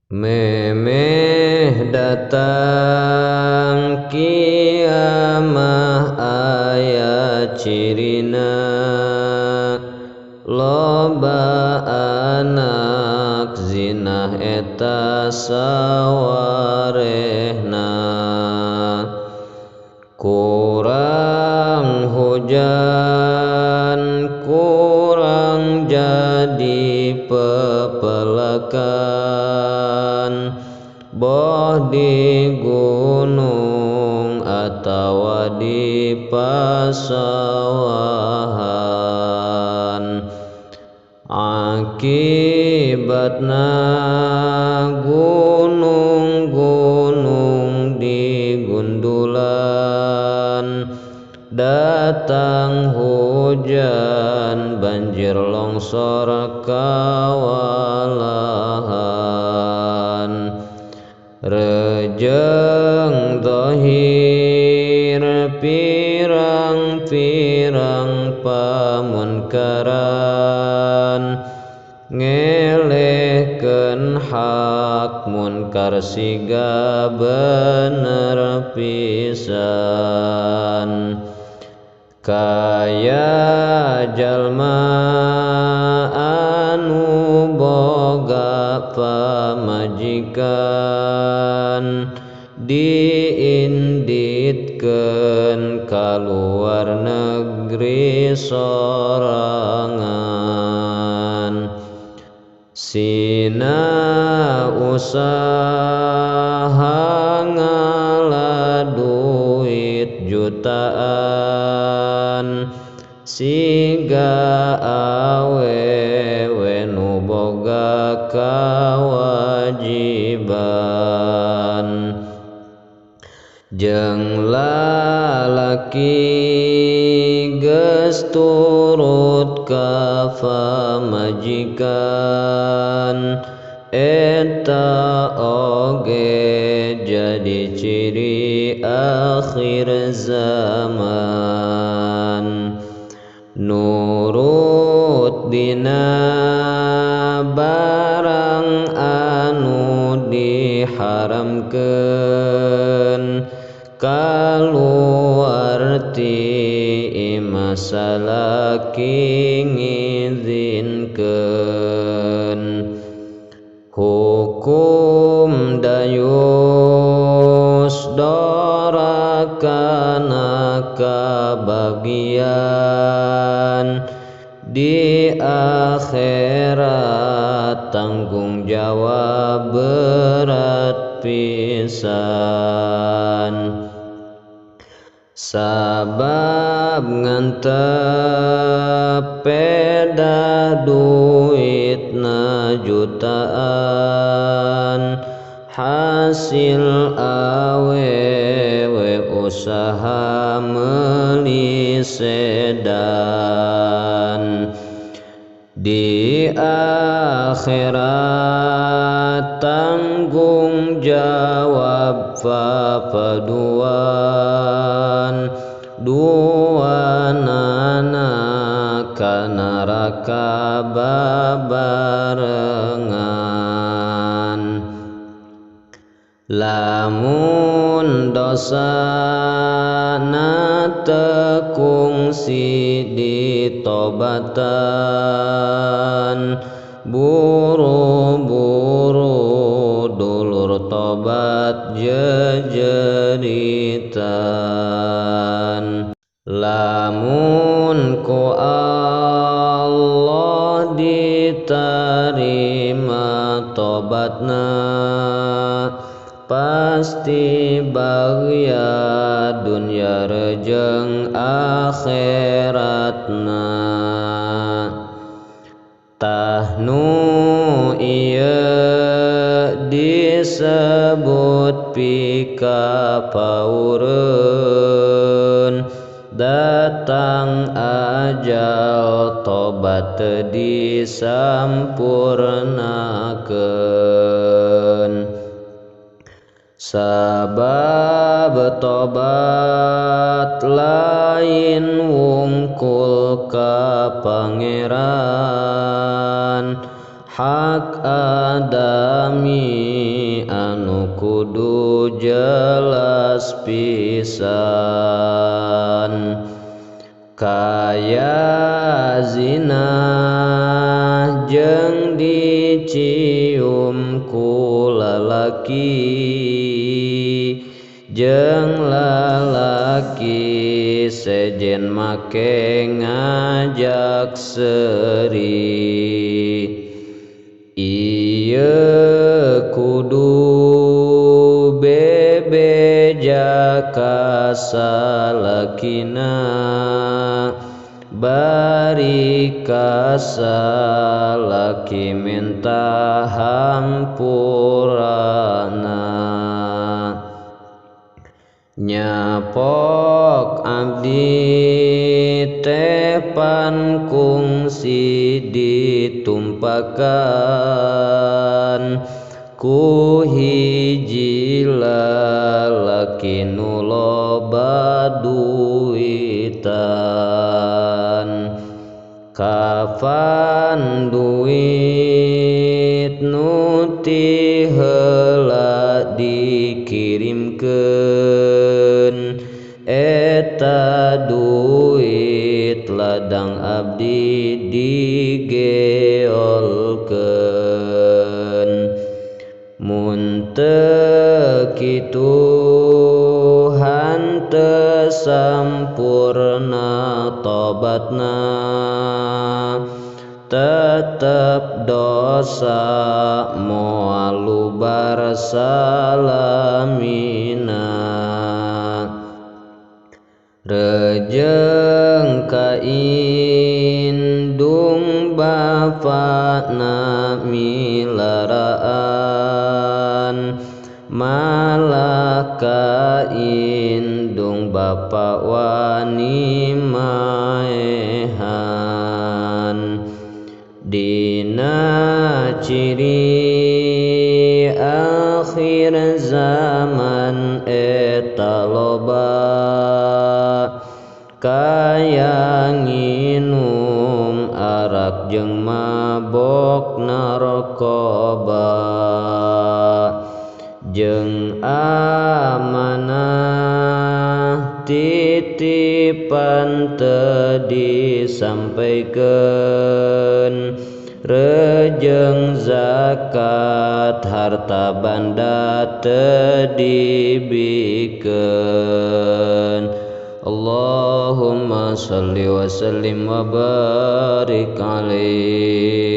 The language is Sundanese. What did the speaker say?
Memeh datang kiamah aya cirina, loba anak zinah eta sawarehna. Kurang hujan kurang jadi pepelakan, boh di gunung atawa di pasawahan. Akibatna gunung-gunung digundulan, datang hujan banjir longsor kawalahan. Rejeng zahir pirang-pirang pamunkaran, ngelehkeun hak munkar siga bener pisan. Kaya jalma anu boga pamajikan, diinditkeun ka luar negeri sorangan. Sina usaha ngala duit jutaan, siga awewe nu boga kawajiban. Jeung lalaki geus turut ka pamajikan, eta oge jadi ciri akhir zaman. Nurut dina barang anu diharamkeun, kaluar ti imah salaki ngizinkeun. Hukum dayus dora kana kabagian, di akhirat tanggung jawab berat pisan. Sabab ngantep peda duitna jutaan, hasil awewe usaha meuli sedan. Di akhirat tanggung jawab papaduan, dua nana ka neraka babarengan. Lamun dosana teu kungsi ditobatan, buru-buru dulur tobat jejeritan. Lamun ku Allah diterima tobatna, pasti bagya dunya rejeng akhiratna. Tah nu ieu disebut pika paureun, datang ajal tobat teu disampurnakeun. Sabab tobat lain wungkul ka pangeran, Hak adami anu kudu jelas pisan. Kaya zina jeung dicium ku lalaki jeung lalaki sejen make ngajak seri. Ieu kudu bebeja ka salakina bari ka salaki minta hampurana. Nyapok abdi teh pan kungsi ditumpakan ku hiji lalaki nu loba duitan. Kapan duit nu ti heula dikirimkeun eta duit ladang abdi digeolkeun. Mun teu kitu hanteu sampurna tobatna tetep dosa moal lubar salamina. Rejeng ka indung bapana milaraan malah ka indung bapa wani maehan. Dina ciri akhir zaman eta loba kaya nginum arak jeung mabok narkoba jeung amanah titipan teu disampaikeun. Rejeng zakat harta banda teu dibikeun. Allahumma shalli wa sallim wa barik alaihi.